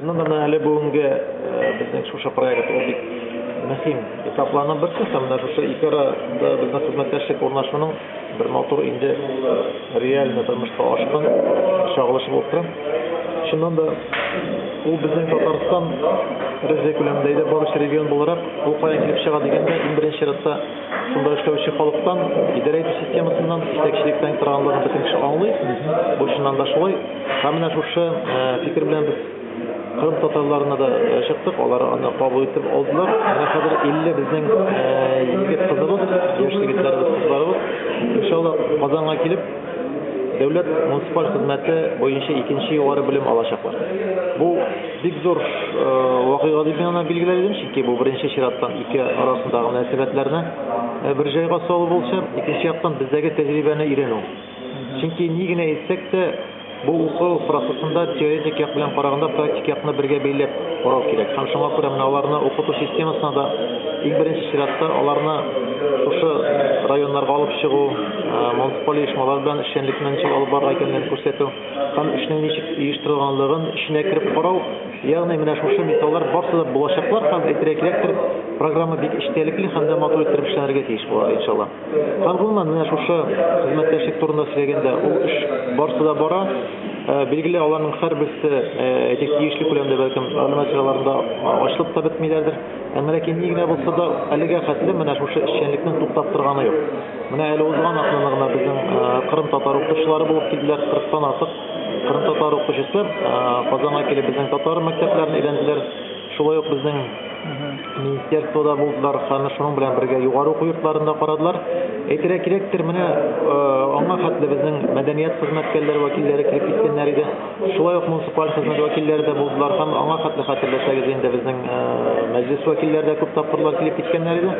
Чыннан да, менә әле бүгенге безнең шушы проект ул бик мөһим этапларның берсе һәм менә шушы ике арада безнең хезмәттәшлек урнашуның бер матур инде реальный тормышка ашкан чагылышы булып тора. Чыннан да, ул безнең Татарстан Рәсәй күләмендә әйдәп баручы регион буларак, ул каян килеп чыга дигәндә, иң беренче чиратта шунда эшләүче халыктан, идарә итү системасыннан, җитәкчелектән торганлыгын бөтен кеше аңлый. Бу чыннан да шулай. Һәм менә шушы фикер белән без Кырым татарларына да чыктык, алар аны кабул итеп алдылар. Менә хәзер 50 безнең егет кызыбыз, яшь егетләребез, кызларыбыз, иншалла, Казанга килеп, дәүләт муниципаль хезмәте буенча икенче югары белем алачаклар. Бу бик зур вакыйга дип мин аны билгеләр идем, чөнки бу беренче чираттан ике арасындагы мөнәсәбәтләрне бер җайга салу булса, икенче яктан бездәге тәҗрибәне өйрәнү. Чөнки ни генә әйтсәк тә, бу уку процессында теоретик як белән караганда практик якны бергә бәйләп карау кирәк. Һәм шуңа күрә менә аларны укыту системасына да иң беренче чиратта аларны шушы районнарга алып чыгу, муниципаль оешмалар белән эшчәнлекне ничек алып барырга икәнлеген күрсәтү һәм эшнең ничек оештырылганлыгын эченә кереп карау, ягъни менә шушы мисаллар барсы да булачаклар һәм әйтергә кирәктер, программа бик эчтәлекле һәм дә матур иттереп эшләнергә тиеш була, иншалла. Һәм гомумән, менә шушы хезмәттәшлек турында сөйләгәндә, ул эш барсы да бара. Билгеле, аларның һәрберсе, әйтик, тиешле күләмдә бәлкем мәгълүмат чараларында ачылып та бетмиләрдер. Әмма ләкин ни генә булса да, әлегә хәтле менә шушы эшчәнлекнең туктап торганы юк. Менә әле узган атнаны гына безнең кырым татар укытучылары булып килделәр, 40-тан артык кырым татар укытучысы Казанга килеп безнең татар мәктәпләрен өйрәнделәр. Шулай ук безнең министерствода булдылар һәм шуның белән бергә югары уку йортларында карадылар. Әйтергә кирәктер, менә аңа хәтле безнең мәдәният хезмәткәрләре вәкилләре килеп киткәннәр иде. Шулай ук муниципаль хезмәт вәкилләре дә булдылар һәм аңа хәтле хәтерләсәгез инде безнең мәҗлес вәкилләре дә күп тапкырлар килеп киткәннәр иде.